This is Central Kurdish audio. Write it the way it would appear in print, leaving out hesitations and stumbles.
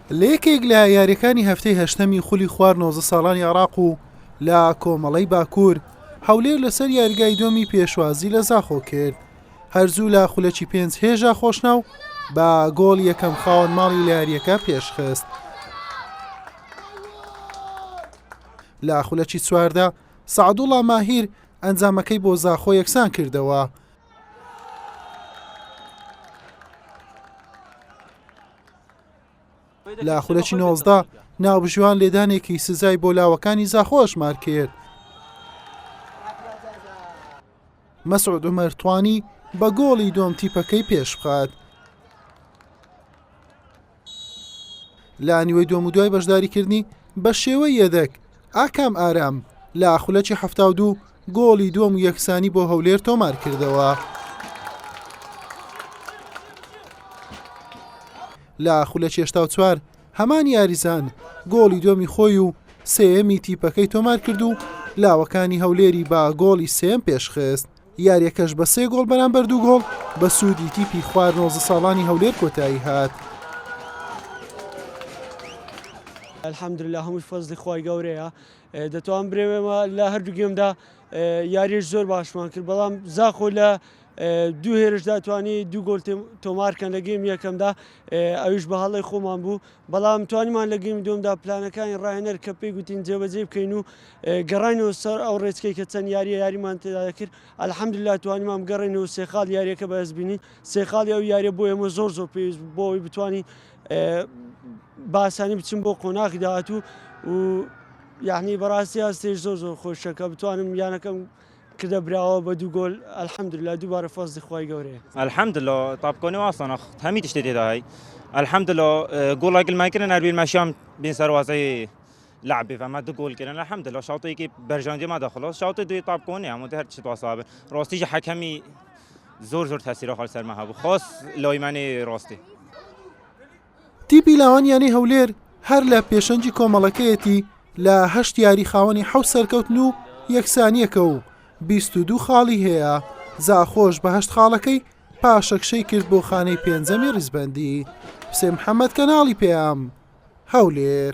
لە یەکێک لە یاریەکانی هەفتەی هەشتەمی خولی خوار 19 ساڵانی عراق و لە کۆمەڵەی باکوور هەولێر لەسەر یاریگای دۆمی پێشوازی لە زاخۆ کرد هەرزوو لە خولەکی پێنج هێژا خۆشناو بە گۆڵ یەکەم خاوەن ماڵی لە یاریەکە پێشخست. لە خولەکی چواردا سەعدوڵا ماهیر ئەنجامەکەی بۆ زاخۆ یەکسان کردەوە. لە خولەکی 19 ناوبژیوان لێدانێکی سزای بۆ لاوەکانی زاخۆ ئەژمار کرد. مەسعود عومەر توانی بە گۆڵی دووەم تیپەکەی پێشبخات. لە نیوەی دووەم و دوای بەشداریکردنی بە شێوەی یەدەک، ئاکام ئارام لە خولەکی 72 گۆڵی دووەم و یەکسانی بۆ هەولێر تۆمار کردەوە. لە خولەکی 84 هەمان یاریزان گۆڵی دووەمی خۆی و سێیەمی تیپەکەی تۆمار کرد و لاوەکانی هەولێری بە گۆڵی سێیەم پێشخست. یاریەکەش بە سێ گۆڵ بەرامبەر دوو گۆڵ بە سوودی تیپی خوار 19 ساڵانی هەولێر کۆتایی هات. الحمدللە هەمووی فەزلی خوای گەورەیە دەتوان برێم ئێمە لە هەردوو گێمدا یاریش زۆر باشمان کرد بەڵام زاخۆ لە دوو هێرشدا توانی دوو گۆل تۆمارکەن لە گێم یەکەمدا ئەویش بە هەڵی خۆمان بوو بەڵام توانیمان لە گێمی دووەمدا پلانەکانی ڕاهێنەر کە پێی گوتین جێبەجێ بکەین و گەڕاینەوە سەر ئەو ڕێچکەی کە چەند یاریە یاریمان تێدا دەکرد الحمدلله توانیمان بگەڕێینەوە سێ خاڵ یاریەکە بەدەست بینین سێ خاڵی ئەو یاریە بۆ ئێمە زۆر زۆر پێویست بۆ ئەوەی بتوانین بە ئاسانی بچین بۆ قۆناغی داهاتوو و یعنی بەڕاستی هەستێش زۆر زۆر خۆشە کە بتوانم یانەکەم کردە براوە بە دوو گۆل الحمدللە دووبارە فەزلی خوای گەورەیە. الحمدللە تاپکۆنی ئاسانە هەمی تشتێ تێدا هەی الحمدللە گۆڵە گلمان کردن ئەربیل مەشیام بین سەروازەی لعب بێ ما دو گۆل کردن الحمدللە شاوتێکی بەرژەوەندی ما دەخڵۆ شاوتێ دوی تاپکۆنی هەموو هەر چی واسا بن ڕاستیش حەکەمی زۆر زۆر تەسیرە خەڵ سەرما هەبوو خۆس لۆیمانی ڕاستی. تیپی لاوانی یانەی هەولێر هەر لە پێشەنگی کۆمەڵەکەیەتی لە هەشت یاری خاوەنی حەوت سەرکەوتن و یەکسانیەکە و 22 خاڵی هەیە، زاخۆش بە هەشت خاڵەکەی پاشەکشەی کرد بۆ خانەی پێنجەمی ریزبەندی. حوسێن محەمەد کەناڵی پەیام، هەولێر.